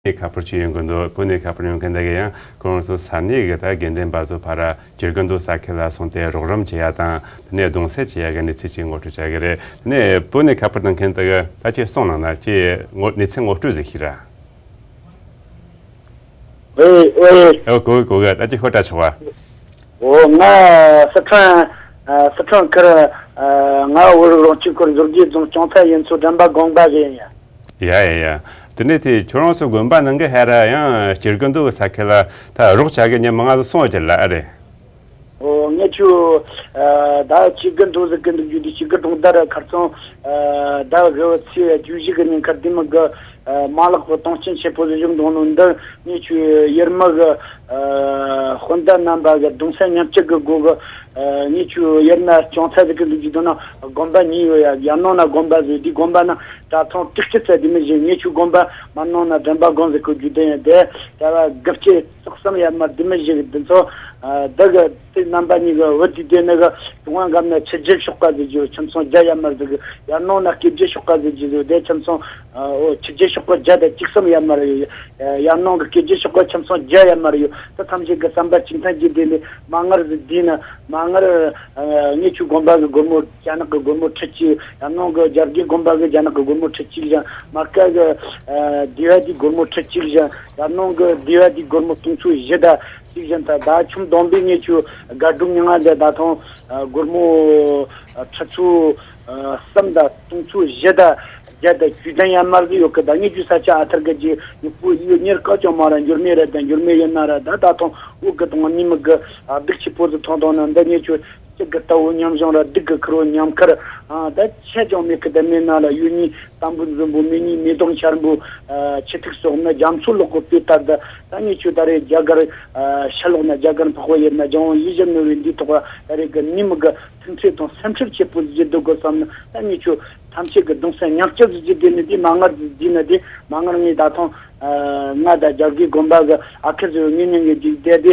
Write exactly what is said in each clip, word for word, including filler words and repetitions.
ནས་ཁ་པར་ཅིག་ཡོང་གི་འདུག་བོད་ནས་ཁ་པར་ཡོང་མཁན་དེ་གས་ཡང་ཁོ་རང་ཚོ་ས་གནས་ཀྱི་ད་དགེ་འདུན་པ་ཚོ་ཕར་ཇི་དགེ་མདོ་ས་ཁུལ་ལ་སོང་སྟེ་རོགས་རམ་བྱེད་ཡ་དང་དེ་ནས་གདུང་སེམས་བྱེད་ཡ་གི་གནས་ཚུལ་ཅིག་ངོ་སྤྲོད་བྱ་གི་རེད། དེ་ནས་བོད་ནས་ཁ་པར་གཏོང་མཁན་དེ་གས་ད་ཅིག་གསུངས་གནང་ན་ཅིག་ངོ་གནས་ཚུལ་ངོ་སྤྲོད་ཟིག་ཤིག་ར། ཨེ་ཨེ། ཨོ་གོ་གི་གོ་གི། ད་ཅིག་ཤོད་དྲ་ཆོག་པ། ཨོ་ང་སི་ཁྲོན་ཨ་སི་ཁྲོན་ཁུལ་ཨ་ང་བོད་རིགས་རང་སྐྱོང་ཁུལ་མཛོད་དགེ་རྫོང་སྐྱོང་ཚལ་ཡུལ་ཚོ་འགྲམ་པ་དགོན་པ་གི་ཡིན་ཡ། ཡ་ཡ་ཡ། དེ་ནས་དེ་ཁྱོད་རང་ཚོ་དགོན་པ་ནང་གི་ཧེ་ར་ཡང་སྤྱིར་དགོན་དུ་གི་ས་ཁུལ་ལ་ད་རོགས་བྱ་གི་ཉི་མ་ང་ཚོ་སོང་བ་ཅིག་ལ་ཨ་རེད། ཨོ་ངས་ཁྱོད་ཨ་ད་སྤྱིར་དགོན་དུ་ཟིག་གི་འདུག་རྒྱུ་དེ་སྤྱིར་དགོན་གྲོང་རྡལ་ཁར་ཚང་ཨ་ད་གི་ཚེས་བཅུ་བཞི་གི་ཉིན་ཁར་དེ་མི་གི་ཨ་མ་ལག་གི་གཏོང་ཆེན་ཆེ་པོ་ཟིག་བྱུང་འདུག་ནོ་འདི་ངས་ཁྱོད་ཡུལ་མི་གི་ཨ་དཔོན་པོ་རྣམ་པ་གི་གདུང་སེམས་མཉམ་སྐྱེད་གི་སྒོ་གི་ཨ་ངས་ཁྱོད་ཡུལ་ན་སྐྱོང་ཚལ་ཟིག་གི་འདུག་རྒྱུ་དོ་ན་དགོན་པ་གཉིས་ཡོད་ཡ། ཡར་ནང་ན་དགོན་པ་ཟིག་དེ་དགོན་པ་ན་གྲྭ་ཚང་དྲུག་ཅུ་ཙམ་དེ་མི་བཞིན་ངས་ཁྱོད་དགོན་པ་མར་ནང་ན་འགྲམ་པ་དགོན་ཟིག་གི་རྒྱུ་དོན་ཡ་དེ་ད་བ་དགུ་བཅུ་རྩ་གསུམ་ཡར་མར་དེ་མི་བཞིན་གི་འདི་ཚོ་ཨ་ད་གི་དེ་རྣམ་པ་གཉིས་ཀྱི་བུ་དེ་དེ་ནི་གི་དུང་བ་འགབ་ན་ཆུ་རྒྱུན་ཤོག་ཀ་ཟེར་རྒྱུ། ཁྱིམ་ཚང་བརྒྱ་ཡར་མར་ཟེར་གི། ཡར་ནང་ན་སྐྱེ་བརྒྱུད་ཤོག་ཀ་ཟེར་རྒྱུ་ཟེར། དེ་ཁྱིམ་ཚང་ཨོ་ཆུ་རྒྱུན་ཤོག་ཀ་བརྒྱ་དང་བཅུ་གསུམ་ཡར་མར་ཡོད། ཡར་ནང་གི་སྐྱེ་བརྒྱུད་ཤོག་ཀ་ཁྱིམ་ཚང་བརྒྱ་ཡར་མར་ཡོད། ད་ཐམས་ཅད་ཀྱི་བསམ་པ་གཅིག་མཐུན་གྱི་སྡེ་ནས་མ་སྔར་ཟེར་དེ་ནི་མ་སྔར་ངས་ཁྱོད་དགོན་པ་གི་སྒོར་མོ་རྒྱ་ནག་གི་སྒོར་མོ་ཁྲི་གཅིག། ཡར་ནང་གི་རྒྱ་དགེ་དགོན་པ་གི་རྒྱ་ནག་གི་སྒོར་མོ་ཁྲི་གཅིག་བཞག། མ་ཀ་གི་སྡེ་བ་དེའི་སྒོར་མོ་ཁྲི་གཅིག་བཞག། ཡར་ནང་གི་སྡེ་བ་དེའི་སྒོར་མོ་སྟོང་ཚོ་བཞི་དང་གཅིག་བཞག། ད་ད་ཁྱིམ་བསྡོམས་པས་ངས་ཁྱོད་དགའ་སྒྲུབ་མྱ་ངན་ལས་ད་ཐེངས་སྒོར་མོ་ཁྲི་ཚོ་གསུམ་དང་སྟོང་ཚོ་བཞི་དང་བརྒྱ་དང་བཅུ་བདུན་ཡར་མར་གི་ཡོད་གི། ད་ངས་ཁྱོད་ས་ཆ་ཨ་ཐར་གི་ཅིག་ཡུལ་པོ་ཡུལ་གཉེར་སྐབས་ཀྱང་མ་ར་འགྱུར་མེད་ར་དང་འགྱུར་མེད་ཡིན་ན་ར་ད་ད་ཐེངས་འུ་གི་དང་ཉི་མ་གི་སྡུག་ཆེ་པོ་ཟིག་ཐོན་དང་ན་འདི་ངས་ཁྱོད་གཅིག་གི་ལྟ་བུ་མཉམ་བཞག་ར་སྡུག་གི་ཁུར་བོ་མཉམ་ཁུར། ཨ་ད་ཆད་ཀྱང་མེད་གི། ད་མེད་ན་ལ་ཡུལ་གཉིས་དམ་པོ་འཛོམས་པོ། མེད་གཉིས་མེ་ཏོག་འཆར་པོ། ཨ་ཆུ་ཐིགས་སོགས་ན་རྒྱ་མཚོ་ལོག་གི་དཔེ་ལྟར། ད་ད་ངས་ཁྱོད་ད་རེས་རྒྱ་གར་ཨ་ཤར་ལོག་ན་རྒྱ་གར་འཕགས་པ་ཡིན་ན་རྒྱལ་དབང་ཡིད་བཞིན་ནོར་བུའི་འདིའི་ཐོག་ད་རེས་གི་ཉི་མ་གི་མཐུན་འབྲེལ་དང་སེམས་ཁྲལ་ཆེ་པོ་བྱེད་འདུག་གི་བསམ་ན། ད་ངས་ཁྱོད་ཐམས་ཅད་ཀྱི་གདུང་སེམས་མཉམ་སྐྱེད་ཟེར་རྒྱུ་དེ་ནི་དེ་མ་སྔར་དེ་ནི་དེ་མ་སྔར་ངས་ད་ཐེངས་ང་དང་རྒྱ་དགེ་དགོན་པ་གི་ཨ་ཁུ་ཚོའི་ངེད་གཉིས་ཀྱི་འཇིག་རྟེན་དེ་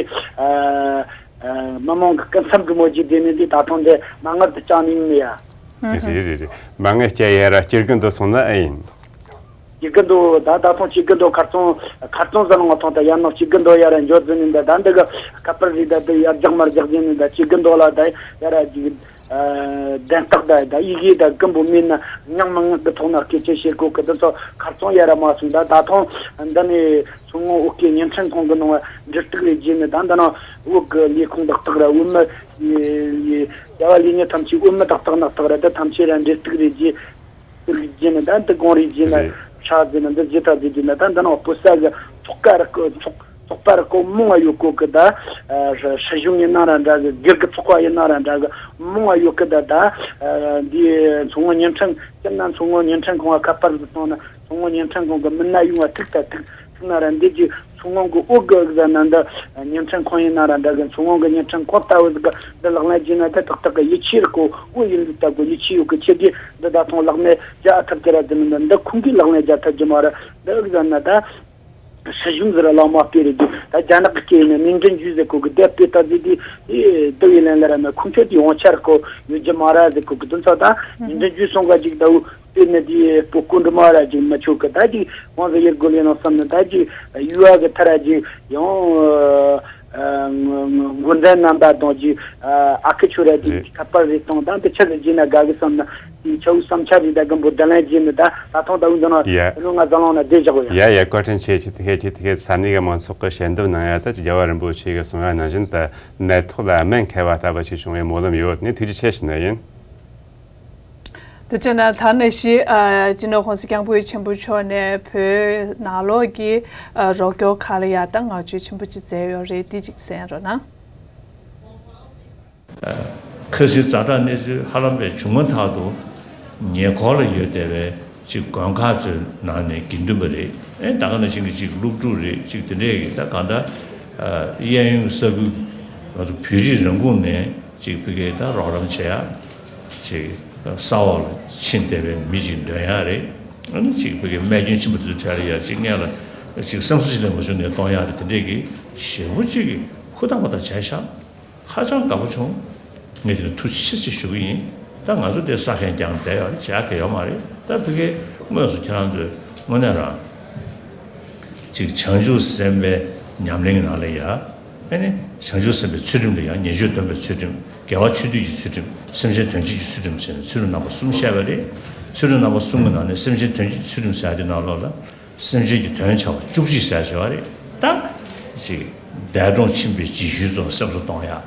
མི་མང་གི་སྐུ་མཚམས་འདྲ་མོ་ཅིག་དེ་ནི་དེ་ད་ཐེངས་དེ་མ་སྔར་དུ་བཅངས་ནས་ཡིན་ཡ། རེད་རེད་རེད། མ་ངས་སྐྱེ་ཡ་ར་སྤྱིར་གི་འདུག་སོང་ན་ཨེ་ཡིན། སྤྱིར་གི་འདུག་ད་ད་ཐེངས་སྤྱིར་གི་འདུག་ཁ་རྩང་ཁ་རྩང་ཟེར་ནོ་ང་ཐོང་ད་ཡར་ནང་སྤྱིར་གི་འདུག་ཡ་ར་འཇོག་ཟིན་ནི་འདི་ད་འདི་གི་ཁ་པར་རིགས་ད་འདི་ཡར་རྒྱག་མར་རྒྱག་ཟིན་ནི་ད་སྤྱིར་གི་འདུག་ལ་ད་ཡ་ར་ཅིག་གདན་རྟགས་ད་ད་ཡི་གེ་ད་ཀུན་པོ་མིན་ན་ཉམས་མི་ངག་གི་ཐོག་ན་སྐད་ཆ་བཤད་དགོས་གི། འདི་ཚོ་ཁ་རྩང་ཡ་ར་མ་སོང་། ད་ད་ཐེངས་འདི་ནས་མཚོ་སྔོན་བོད་སྐད་བརྙན་འཕྲིན་ཁང་གི་ནང་འབྲེལ་གཏུག་རེ་བྱས་ནས་ད་འདི་ནང་བོད་གི་ལས་ཁུངས་ཏག་ཏག་ར་བོད་མི་ཡ་བ་ལས་ཉེ་ཐམས་ཅད་བོད་མི་ཏག་ཏག་ནག་ཏག་ར་ད་ཐམས་ཅད་ར་འབྲེལ་གཏུག་རེ་བྱས། དེ་རིགས་བྱས་ནས་ད་འདི་གང་རེད་བྱས་ན་རེད། ཕྱག་བྱས་ན་འདི་བྱས་ཐག་བྱས་བྱས་ན་ད་འདི་ནང་སྤུ་ས་གི་ཚོགས་ཀ་ར་ཀོ་ཚོགས་ཚོགས་པ་ར་ཀོ་མང་ང་ཡོད་གོ་གི། ད་སྲིད་གཞུང་ཡིན་ན་ར་འདྲ་གི། སྒེར་གི་ཚོགས་པ་ཡིན་ན་ར་འདྲ་གི་མང་ང་ཡོད་གི། ད་ད་འདི་མཚོ་སྔོན་བརྙན་འཕྲིན་སྤྱིར་ན་མཚོ་སྔོན་བརྙན་འཕྲིན་ཁང་ང་ཁ་པར་ཟིག་བཏང་ན་མཚོ་སྔོན་བརྙན་འཕྲིན་ཁང་གི་མི་སྣ་ཡོང་བ་ཐུག་ད་ཐུག་ཐུག་ན་ར་འདི་གི་མཚོ་སྔོན་གི་འོག་གི་ཨུ་ཟ་ན་འདི་བརྙན་འཕྲིན་ཁང་ཡིན་ན་ར་འདྲ་གི། མཚོ་སྔོན་གི་བརྙན་འཕྲིན་ཁང་ལྟ་བུ་ཟིག་གི་འདི་ལག་ལེན་བྱས་ན་ད་ཏག་ཏག་གི་ཡིད་ཆེས་ར་ཀོ་འོ་ཡིན་འདི་ལྟ་གོ་ཡིད་ཆེས་ཡོད་གི། ཁྱེད་ཀྱིས་འདི་ད་ཐོང་ལག་ལེན་རྒྱག་ཐབས་ཀྱི་ར་འདི་ནི་འདི་ཁོང་གིས་ལག་ལེན་རྒྱག་ཐབས་ཀྱི་མ་ར། འདི་ཨུ་ཟ་ན་ད་སྲིད་གཞུང་ཟེར་ར་ལག་མ་སྤེལ་རེ་འདུག་ད་རྒྱ་ནག་གི་སྐད་ཡིན་ན་མིང་འདྲེན་ཇུས་ཟེར་གོ་གི། དེ་དཔེ་ལྟ་ཟིག་དེ་ཨེ་འདི་ཡིན་ལན་ལ་ར་ན་ཁོང་ཁྱོད་དེ་ཡོང་ཆ་ར་ཀོ་ཡོད་རྒྱུ་མ་ར་ཟེར་གོ་གི། འདི་ཚོ་ད་མིང་འདྲེན་ཇུས་སོང་ག་ཅིག་ད་འུ་དེ་ནི་དེ་སྤུ་ཀུ་འདྲ་མ་ར་ཅིག་མི་ཆོག་གི། ད་ཅིག་ཁོང་ཚོ་ཡེར་དགོས་ལེ་ནོ་བསམ་ནི་ད་ཅིག་ཡུ་བ་གི་ཐ་ར་ཅིག་ཡང་འགོ་འདྲ་རྣམ་པ་དང་ཅིག་ཨ་ཁུ་ཆོ་ར་ཅིག་རེད། ཁ་པར་རེ་གཏོང་ད་འདི་ཆ་ཟིག་བྱས་ན་དགའ་གི་བསམ་ན་དེ་ཆ་འུ་བསམ་འཆར་རེ་ད་གི་འབུ་ད་ལན་བྱས་ནི་ད་ད་ཐོང་ད་འུ་འདི་ནོ་ཡ་ལོ་ང་ཟ་ལོང་ན་བསྡད་བཞག་གོ་ཡ། ཡ་ཡ། བཀའ་དྲིན་ཆེ། ཆེ་དེ་ཁའི་ཆེ་དེ་ཁའི་ས་གནས་གི་མང་ཚོགས་ཀྱི་ཞལ་འདེབས་གནང་ཡ་ད་ཅིག་རྒྱལ་བ་རིན་པོ་ཆེ་གི་གསུང་བ་ནང་བཞིན་ད་ནད་ཐོག་ལ་སྨན་འཁེལ་བ་ལྟ་བུ་ཞིག་བྱུང་བའི་སྨོན་ལམ་ཡོད། ནི་ཐུགས་རྗེ་ཆེ་ཞུ་ནི་ཡིན། དེ་བྱས་ན་ད་ནས་ཤི་ཨ་སྤྱི་ནོར་༸གོང་ས་༸སྐྱབས་མགོན་ཆེན་པོ་མཆོག་ནས་བོད་ནང་ལོགས་ཀྱི་ཨ་རོགས་སྐྱོར་ཁག་ལ་ཡ་ད་བསྔགས་བརྗོད་ཆེན་པོ་ཅིག་མཛད་ཡོད་རེད། དེ་ཅིག་གསན་རོགས་གནང་། ཁ་སང་ཛ་དྲག་གནས་ཚུལ་ཧ་ལམ་པའི་བྱུང་མ་ཐག་ཏུ་ཉེ་འཁོར་ལ་ཡོད་བསྡད་པའི་ཅིག་དགོན་ཁག་ཚོའི་ནང་ནས་དགེ་འདུན་པ་རེད། ཨེ་ད་ག་ནང་བཞིན་གྱི་ཅིག་སློབ་ཕྲུག་རེད། ཅིག་དེ་འདྲས་ཀྱི་ད་གང་ལྟར་གཡས་གཡོན་གྱི་ས་ཁུལ་ང་ཚོ་བོད་རིགས་རང་ཁོངས་ནས་ཅིག་ཕ་གིའི་ད་རོགས་རམ་བྱེད་ཡ་ཅིག་ས་འོག་ལ་ཕྱིན་བསྡད་པའི་མི་ཅིག་འདོན་ཡ་རེད། ཨ་ནི་ཅིག་ཕ་གིའི་རྨས་སྐྱོན་ཕྱིན་པ་དེ་ཚོ་གྲལ་ལ་ཡ་ཅིག་སྔོན་ལ་ཅིག་སེམས་གསོ་ཅིག་ལེན་དགོས་བྱུང་ནས་གཏོང་ཡ་རེད། དེ་འདྲས་ཀྱི་ཞེ་པོ་ཅིག་གི་ཧུར་ཐག་པ་ཐག་བྱས་ཤག་ཧ་ཅང་དགའ་པོ་བྱུང་། ངས་དེ་ལ་ཐུགས་རྗེ་ཆེ་ཞུ་གི་ཡིན། ད་ང་ཚོ་དེ་ས་མཁན་རྐྱང་བསྡད་ཡོད་རེད། བྱ་གི་ཡོད་མ་རེད། ད་ཕ་གིའི་དངོས་སུ་ཁྱེད་རང་ཚོས་དངོས་གནས་རང་ གཅིག་བྱང་ཆུབ་སེམས་དཔའི་ཉམས་ལེན་གྱི་ནང་ལ་ཡ། ཨེ་ནི་བྱང་ཆུབ་སེམས་དཔའི་ཚུལ་ཁྲིམས་ལ་ཡ་ཉེས་སྤྱོད་སྡོམ་པའི་ཚུལ་ཁྲིམས། དགེ་བ་ཆོས་སྡུད་ཀྱི་ཚུལ་ཁྲིམས། སེམས་ཅན་དོན་བྱེད་ཀྱི་ཚུལ་ཁྲིམས་བྱས་ནས་ཚུལ་ཁྲིམས་རྣམ་པ་གསུམ་བཤད་པ་རེད། ཚུལ་ཁྲིམས་རྣམ་པ་གསུམ་གྱི་ནང་ནས་སེམས་ཅན་དོན་བྱེད་ཀྱི་ཚུལ་ཁྲིམས་ཟེར་ཡ་དེ་ནང་ལོགས་ལ། སེམས་ཅན་གྱི་དོན་བྱ་བ་བཅུ་གཅིག་ཟེར་ཡ་ཅིག་ཡོད་རེད། ད་ཅིག་འདས་གྲོངས་ཕྱིན་པའི་རྗེས་ཤུལ་ཚོ་སེམས་སུ་གཏོང་ཡ། ཨ།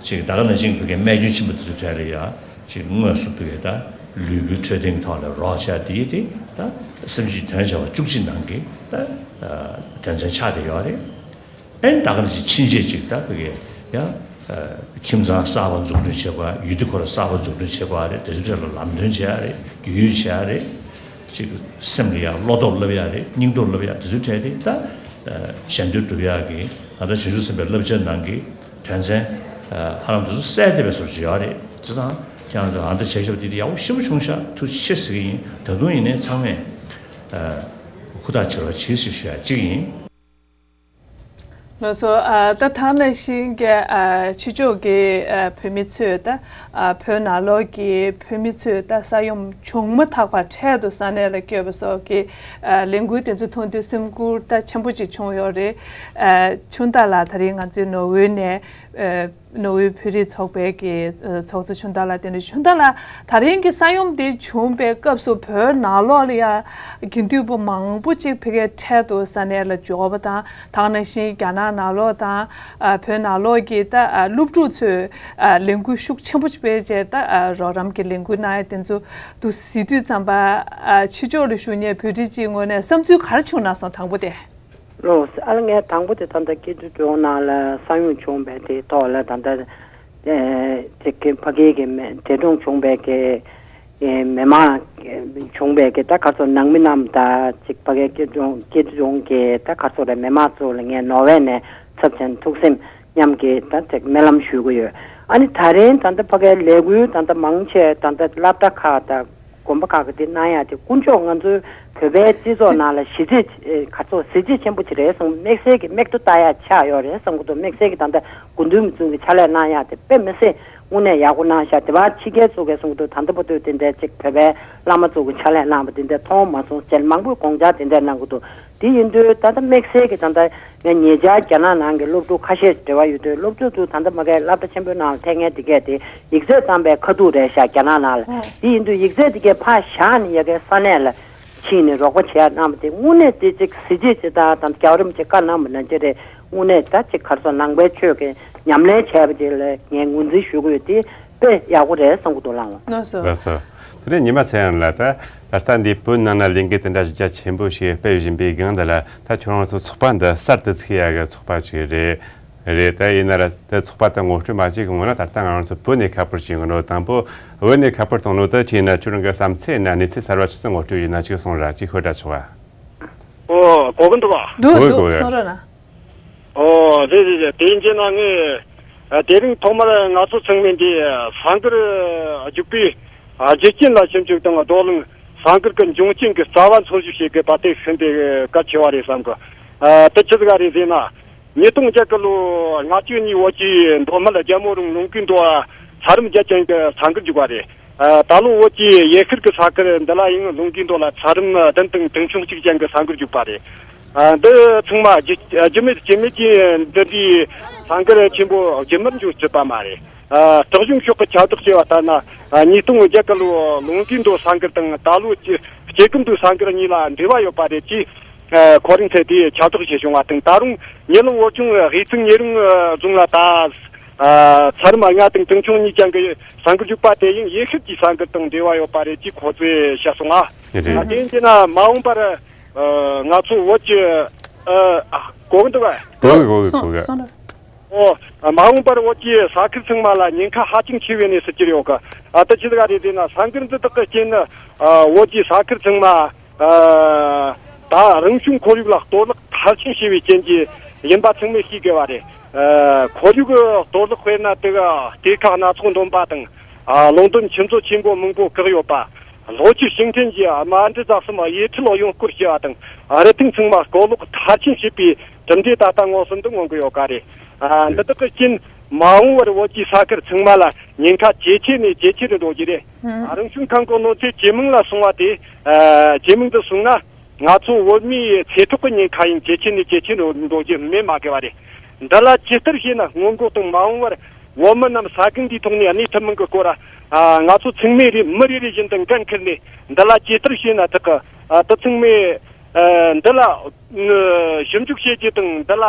ཅིག་ད་ག་ནང་བཞིན་བོད་ཀྱི་རྨས་སྐྱོན་ཆེན་པོ་དེ་ཚོའི་གྲས་ལ་ཡ། ཅིག་དངོས་སུ་བོད་ཀྱི་ད་ལུས་པོའི་འཕྲོད་བསྟེན་གྱི་ཐོག་ལ་རོགས་བྱས་དེ་ཡིན་ཏེ། ད་སེམས་ཅན་དོན་བྱ་བ་བཅུ་གཅིག་ནང་གི་ད་དོན་ཚན་ཆགས་བསྡད་ཡོད་རེད། ཨེ་ད་ག་ནང་བཞིན་ཕྱིན་ཆད་ཅིག་ད་བོད་ཀྱི་ཡ། ཁྱིམ་ཚང་གསར་པ་འཛུགས་སྐྲུན་བྱེད་དགོས། ཡུལ་དུས་ཁོ་ར་གསར་པ་འཛུགས་སྐྲུན་བྱེད་དགོས་རེད། དེ་ཚོའི་གྲས་ལ་ལམ་སྟོན་བྱེད་ཡ་རེད། རྒྱུས་ཡོད་བྱེད་ཡ་རེད། ཅིག་སེམས་ལ་ཡ་བློ་སྟོབས་བསླབ་ཡ་རེད། སྙིང་སྟོབས་བསླབ་ཡ། དེ་ཚོའི་གྲས་དེ་ད་གཞན་དོན་སྒྲུབ་ཡ་གི་ད་ལྟ་བྱང་ཆུབ་སེམས་དཔའི་བསླབ་བྱ་ནང་གི་དོན་ཚན་ཧ་ལམ་དེ་ཚོ་གསལ་བསྡད་པའི་བཟོ་ཅིག་ཡོད་རེད། བྱས་ཙང་ཁྱེད་རང་ཚོ་ཨ་འདི་བྱས་ཞབས་དེ་དེ་ཡག་པོ་ཞེ་པོ་བྱུང་ཤག་ཐུགས་རྗེ་ཆེ་ཟེར་གི་ཡིན། ད་དུང་ཡིན་ནའི་ཚང་མས་ཧུར་ཐག་བྱེད་རོགས་བྱེད་ཟེར་ཞུ་ཡ་གཅིག་ཡིན། ལགས་སོ། ཨ། ད་ད་ནང་བཞིན་གྱི་ཨ་ཕྱི་ཕྱོགས་ཀྱི་ཨ་བོད་མི་ཚོས་ད་ཨ་བོད་ནང་ལོགས་ཀྱི་བོད་མི་ཚོས་ད་ས་ཡོམ་བྱུང་མ་ཐག་པར་འཕྲལ་དུ་ས་གནས་ལ་བསྐྱོད་པ་སོགས་ཀྱི་ཨ་ལས་འགུལ་དེ་ཚོ་མཐོང་དུས་སེམས་འགུལ་ད་ཆེན་པོ་ཅིག་བྱུང་ཡོད་རེད། ཨ་ཆུང་བདག་ལགས་ད་རིང་ང་ཚོའི་ནོར་ཝེ་ནས་ཨ་ནོར་ཝེ་བོད་རིགས་ཚོགས་པའི་གི་ཨ་ཚོགས་གཙོ་ཆུང་བདག་ལགས། དེ་ནས་ཆུང་བདག་ལགས་ད་རིང་གི་ས་ཡོམ་དེ་བྱུང་པའི་སྐབས་སུ་བོད་ནང་ལོགས་ལ་ཡ་དགེ་འདུན་པ་མང་པོ་ཅིག་ཕ་གིར་འཕྲལ་དུ་ས་གནས་ལ་འབྱོར་བ་དང་། ད་ག་ནང་བཞིན་རྒྱ་ནག་ནང་ལོགས་དང་ཨ་བོད་ནང་ལོགས་ཀྱི་ད་ཨ་སློབ་ཕྲུག་ཚོས་ཨ་ལས་འགུལ་ཤུགས་ཆེན་པོ་སྤེལ་བྱས། ད་ཨ་རོགས་རམ་གྱི་ལས་འགུལ་གནང་ཡ་དེ་ཚོ་འདུག་གཟིགས་དུས་ཙམ་པ། ཨ་ཕྱི་ཕྱོགས་ལ་བཞུགས་མཁན་བོད་རིགས་ཀྱི་ངོས་ནས་བསམ་ཚུལ་ག་རེ་བྱུང་གནང་སོང་། དང་པོ་དེ། ལགས་སོ། ཨ་ལ་ངས་དང་པོ་དེ་ད་ལྟ་སྐྱིད་སྡུག་ལྗོངས་ནང་ལ་ས་ཡོམ་བྱུང་བའི་དེའི་ཐོག་ལ་ད་ལྟ་ཨེ་ཅིག་གི་ཕ་གི་གི་མེ་འདས་གྲོངས་བྱུང་བའི་གི་ཨེ་མི་མང་བྱུང་བའི་གི་ད་ག་ཚོད་ནང་མི་རྣམས་ད་ཅིག་ཕ་གི་སྐྱིད་སྡུག་ལྗོངས་སྐྱིད་སྡུག་ལྗོངས་གི་ད་ག་ཚོད་རེད། མི་མང་ཚོ་ལ་ངས་ནོར་ཝེ་ནས་ཚབ་བྱས་ནས་ཐུགས་སེམས་མཉམ་གྱི་ད་ཅིག་སྨོན་ལམ་ཞུ་གི་ཡོད། ཨ་ནི་ད་རིང་ད་ལྟ་ཕ་གའི་ལས་འགུལ་ད་ལྟ་མང་ཆེ་ད་ལྟ་སློབ་གྲྭ་ཁག་དང་དགོན་པ་ཁག་གི་དེ་གནང་ཡ་དེ་དཀོན་མཆོག་ང་ཚོའི་བོད་པའི་སྤྱི་ཚོགས་ནང་ལ་གཞི་རྩའི་ཨེ་ག་ཚོད་གཟི་བརྗིད་ཆེན་པོ་ཅིག་རེད་བསམ། དམིགས་བསལ་གྱི་མིག་ཏོ་ལྟ་ཡ་ཆགས་ཡོད་རེད་བསམ་གི་འདུག་དམིགས་བསལ་གྱི་ད་ལྟ་དགེ་འདུན་པ་ཚོ་གི་ཕྱག་ལས་གནང་ཡ་དེ་དཔེ་མི་སྲིད་དངོས་གནས་ཡག་པོ་གནང་ཤག་དེ་བ་ཕྱི་རྒྱལ་ཚོ་གིས་གསུང་གི་འདུག་ད་ལྟ་བར་དུ་དེ་འདྲའི་ཅིག་བོད་པའི་བླ་མ་ཚོ་གི་ཕྱག་ལས་གནང་བ་དེ་འདྲ་མཐོང་མ་སོང་ཟེར་མང་པོས་དགོངས་འཆར་དེ་འདྲ་གནང་གི་འདུག་དེ་ཡིན་དུས་ད་ལྟ་དམིགས་བསལ་གྱི་ད་ལྟ་ངས་ཉེ་ཆར་རྒྱ་ནག་ནང་གི་སློབ་ཕྲུག་ཁ་ཤས་འབྲེལ་བ་ཡོད་དུས། སློབ་ཕྲུག་ཚོ་ད་ལྟ་མ་གའི་སློབ་གྲྭ་ཆེན་པོའི་ནང་ལ་ཐད་མཁན་དེ་གས་དེ་ཡིག་ཚད་བརྩམས་པའི་ཁ་ཐུག་རེད་ཤག་རྒྱ་ནག་ནང་ལ། ཨོ། དེ་ཡིན་དུས་ཡིག་ཚད་དེ་གས་ཕར་བཞག་ནས་ཡ་གའི་ས་གནས་ལ་ཕྱིན་ནས་རོགས་པ་བྱེད་ཡ་གནང་བ་དེ་དངོས་གནས་དེ་ཅིག་གཟི་བརྗིད་ཅིག་དང་དང་རྒྱལ་བ་རིན་པོ་ཆེ་བཀའ་གནང་བ་ནང་བཞིན་རེད། དངོས་གནས་ད་ཅིག་ག་རེ་ཟེར་ནང་པའི་ཆོས་ཀྱི་ཉམས་ལེན་བྱས་པ་དེ་ལ་ངས་ངོས་འཛིན་ཞུ་གི་ཡོད་དེ། དཔེ་ཡག་པོ་རེད་བསམ་གྱི་འདུག་ལགས། ལགས་སོ། ལགས་སོ། དེ་ནས་ཉི་མ་ཚེ་དབྱངས་ལགས། ད་ད་ལྟ་འདི་བོད་ནང་ན་ལས་འགུལ་དེ་འདྲ་གཞི་རྒྱ་ཆེན་པོ་ཞིག་སྤེལ་བཞིན་པའི་སྒང་འདི་ལ། ད་ཁྱོད་རང་ཚོ་ཚོགས་པ་འདི་གསར་དུ་ཚུགས་ཡག་གི་ཚོགས་པ་ཅིག་རེད། རེད། ད་ཡིན་ན་ར་ད་ཚོགས་པ་དེ་ངོ་སྤྲོད་མ་བྱས་གོང་ན་ད་ལྟ་ང་རང་ཚོ་བོད་ནས་ཁ་པར་བྱེད་གི་འདུག་དང་པོ་བོད་ནས་ཁ་པར་གཏོང་ནོ་ད་ཅིག་ཡིན་ན། ཁྱོད་རང་གི་བསམ་ཚུལ་ཡིན་ན་གནས་ཚུལ་གསར་བ་ཅི་ཙམ་ངོ་སྤྲོད་ཡིན་ན་ཅིག་གསུང་ར། ཅིག་ཤོད་དྲ་ཆོག་ག་ཨོ། གོ་གི་འདུག་ག་འདུག་འདུག་གོ་གི། གསུང་རོགས་གནང་། ཨོ། རེད་རེད་རེད། དེ་ཡིན་གྱི་ན་ངས་ཨ་དེ་རིང་ཐོག་མར་ང་ཚོ་ཚང་མས་འདི་ཨ་ས་འགུལ་ཨ་རྒྱུག་པའི་ཨ་རྒྱུ་རྐྱེན་ལ་ཞིབ་འཇུག་དང་བགྲོ་གླེང་། ས་འགུལ་གྱི་འབྱུང་རྐྱེན་གྱི་རྩ་བ་འཚོལ་ཞིབ་བྱེད་དགོས་པ་དེ་ཤིན་ཏུ་གལ་ཆེ་བ་རེད་བསམ་གི། ཨ་དེ་ཆི་ཟིག་རེད་ཟེར་ན། ཉིས་སྟོང་བརྒྱད་གི་ལོ་ལྔ་བཅུ་གཉིས་བོད་ཀྱི་མདོ་སྨད་རྒྱལ་མོ་རིང་ལུང་གུའི་མདོ་ཚ་རམ་རྒྱལ་ཅན་གྱི་ས་འགུལ་རྒྱུག་པ་རེད། ཨ་ད་ལོ་བོད་ཀྱི་ཡེ་ཤུལ་གྱི་ས་ཁུལ་འདི་ལ་ཡང་ལུང་གུའི་མདོ་ལ་ཚ་རམ་བདུན་དང་དུང་ཆུང་གཅིག་ཅན་གྱི་ས་འགུལ་རྒྱུག་པ་རེད། ཨ་འདི་ཚང་མ་རྒྱུ་རྒྱུ་མེད་རྒྱུ་མེད་ཀྱི་འདི་འདྲའི་ས་འགུལ་ཆེན་པོ་རྒྱུན་མར་འབྱུང་སྲིད་པ་མ་རེད། ཨ་སྲིད་གཞུང་ཕྱོགས་ཀྱི་ཁྱབ་བསྒྲགས་བྱས་པ་ལྟར་ན། ཨ་ཉིས་སྟོང་བརྒྱད་གི་ལོ་ལུང་གུའི་མདོ་ས་འགུལ་དང་ད་ལོ་སྐྱེ་སྐྱེ་ཁམས་མདོ་ས་འགུལ་གཉིས་ལ་འབྲེལ་བ་ཡོད་པ་རེད་ཅེས། ཨ་ཁོ་རང་ཚོས་དེ་ཁྱབ་བསྒྲགས་བྱས་བྱུང་བ་དང་། ད་རུང་ཉེ་ལམ་བོད་ལྗོངས་དབུས་གཙང་ཉེ་རིང་རྫོང་ལ་ད་ཨ་ཚ་རམ་ལྔ་དང་དུང་ཆུང་གཉིས་ཅན་གྱི་ས་འགུལ་རྒྱུག་པ་དེ་ཡང་ཡེ་ཤུལ་གྱི་ས་འགུལ་དང་འབྲེལ་བ་ཡོད་པ་རེད་ཅེས་ཁོ་ཚོས་བཤད་སོང་ང་། རེད། ཨ་དེ་ཡིན་གྱི་ན་མ་འོངས་པར་ཨ་ང་ཚོ་བོད་ཀྱི་ཨ་གོ་གི་འདུག་ག་གོ་གི་གོ་གི་གོ་གི། སོང་སོང་། ཨོ། མ་འོངས་པར་བོད་ཀྱི་ས་ཁུལ་ཚང་མ་ལ་ཉེན་ཁ་ཧ་ཅང་ཆེ་བའི་གནས་སུ་གྱུར་ཡོད་གི། ཨ་ད་ཅི་ཟིག་རེད་ཟེར་ན། ས་འགུལ་འདི་དག་གི་རྐྱེན་ནི་ཨ་བོད་ཀྱི་ས་ཁུལ་ཚང་མ་ཨ་ད་རང་བྱུང་ཁོར་ཡུག་ལ་གཏོར་བརླག་མཐར་ཕྱིན་བྱས་པའི་རྐྱེན་གྱིས་ཡིན་པ་ཚང་མས་ཤེས་དགོས་པ་རེད། ཨ་ཁོར་ཡུག་གཏོར་བརླག་དཔེར་ན་དེ་ག་གཏེར་ཁ་སྣ་ཚོགས་འདོན་པ་དང་། ཨ་ལུང་དོན་ཆུ་མཛོད་ཆེན་པོ་མང་པོ་བཀག་ཡོད་པ། ལྷོ་ཆུ་ཞིང་ཆེན་གྱི་རྨ་འབྲི་རྫ་གསུམ་གཡས་འཁྲིད་གཡོན་སྐོར་བྱས་པ་དང་། རི་ཐང་ཚང་མ་གཏོར་བརླག་མཐར་ཕྱིན་བྱས་པའི་གྲུབ་འབྲས་ད་ལྟ་དངོས་སུ་འདི་མངོན་གྱི་ཡོད་ཀ་རེད། ཨ་འདི་དག་གི་རྐྱེན་མ་འོངས་པར་བོད་ཀྱི་ས་ཁུལ་ཚང་མ་ལ་ཉེན་ཁ་ཇེ་ཆེ་ནས་ཇེ་ཆེ་རུ་འགྲོ་རྒྱུ་རེད། ཨ་རང་བྱུང་ཁམས་ཀྱི་གནོད་འཚེ་ཇེ་མང་ལ་སོང་བ་དེ། ཨ་ཇེ་མང་དུ་སོང་ན། ང་ཚོ་བོད་མིའི་ཚེ་སྲོག་གི་ཉེན་ཁ་ཡང་ཇེ་ཆེ་ནས་ཇེ་ཆེ་རུ་འགྲོ་རྒྱུ་མེད་མ་དགོས་པ་རེད། འདི་ལ་ཇི་ལྟར་བྱས་ན་སྔོན་འགོག་དང་མ་འོངས་པར་བོད་མི་རྣམས་ས་ཁུལ་འདིའི་ཐོག་ནས་གནས་ཐུབ་མིན་གྱི་སྐོར། ང་ཚོ་ཚང་མས་རེ་མི་རེ་རེ་བཞིན་དུ་འགན་འཁུར་ནས་འདི་ལ་ཇི་ལྟར་བྱས་ན་ཐག་གི་དེ་ཚང་མས་འདི་ལ་ཞིབ་འཇུག་བྱེད་རྒྱུ་དང་འདི་ལ་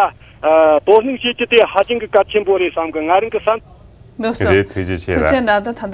དོ་སྣང་བྱེད་རྒྱུ་དེ་ཧ་ཅང་གི་གལ་ཆེན་པོ་རེད་བསམ་གི་ང་རང་གི་བསམ། ལགས་སོ། རེད། ཐུགས་རྗེ་ཆེ་ཐུགས་རྗེ་ཆེ་ན་ད་ད་ལྟ་